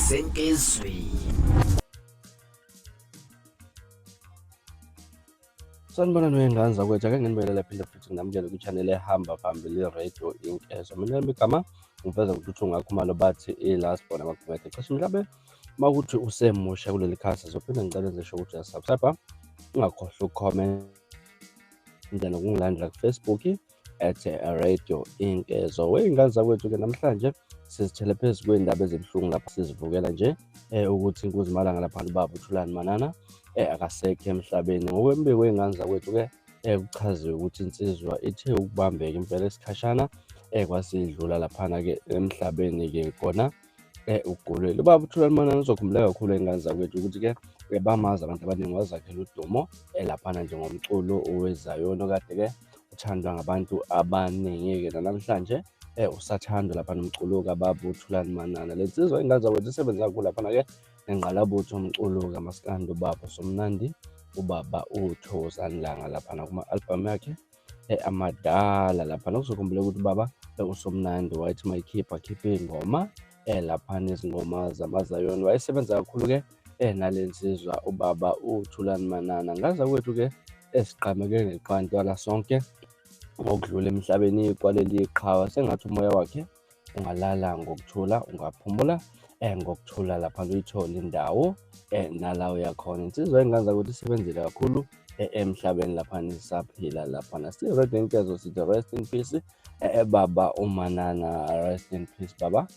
Senkezweni. Sanibonani wey'ngane zakwethu, ake nginibelele phinde futhi nginamukele kwi-channel ehamba phambili i-Radio Inkezo. Mina lami igama ngiveza ukuthi ungakhumalo bathi i-last born amagumede. Cishe mhlawumbe uma kuthi usemusha kuleli khasi zophinde ngicela ngisho ukuthi uyasubscribe, ungakhohlwa ukukhomenta nokungilandela ku-Facebook at Radio Inkezo. Wey'ngane zakwethu-ke namhlanje sizithele phezu kwey'ndaba ezibuhlungu lapha sizivukela nje ukuthi inkunzi malanga laphana ubaba uThulani Manana akasekho emhlabeni. Ngokwembiko wey'ngane zakwethu-ke kuchaziwe ukuthi insizwa ithe ukubambeka impela isikhashana kwasidlula laphana-ke emhlabeni-ke kona ugulile. Ubaba uThulani Manana uzokhumbuleka kakhulu ey'ngane zakwethu ukuthi-ke bamazi abantu abaningi wazakhela udumo laphana nje ngomculo owezayoni okade-ke uthandwa ngabantu abaningi-ke nanamhlanje usathandwa lapha nomculo kababa uThulani Manana. Le nsizwa ingane zakwethu isebenza kakhulu laphana-ke nengqalabutho umculo kamaskandi ubaba Somnandi, ubaba uThokozani Langa laphana kuma-albhamu yakhe amadala laphana. Kuzokhumbuleka ukuthi ubaba uSomnandi wayethi uma ekhipha akhiphe iy'ngoma laphana izingoma zamazayoni. Wayesebenza kakhulu-ke nale nsizwa ubaba uThulani Manana. Ngaza kwethu-ke esiqhameke ngeqantwala sonke ngokudlula emhlabeni kwaleli qhawe, sengathi umoya wakhe ungalala ngokuthula, ungaphumula ngokuthula lapha uyithole indawo nala uyakhona. Insizwa engaza ukuthi isebenzile kakhulu emhlabeni lapha nisaphila laphana. Si-Radio Inkezo sithi rest in peace baba uManana, rest in peace baba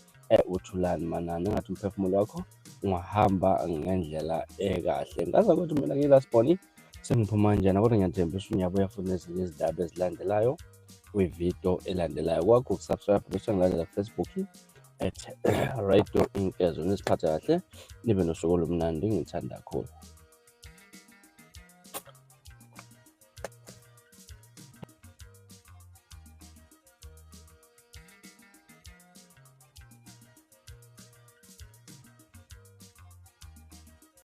uThulani Manana. Engathi umphefumulo wakho ungahamba ngendlela ekahle. Ngaza ukuthi mina ngiyi-last born sengiphuma njena, kodwa ngiyathembisa unyabuya futhi nezinye izindaba ezilandelayo kwividiyo elandelayo. Kwakho ukusubscribe bese ngilandela ku-Facebook at Radio Inkezo. Niziphathe kahle, nibe nosuku olumnandi, ngithanda kakhulu.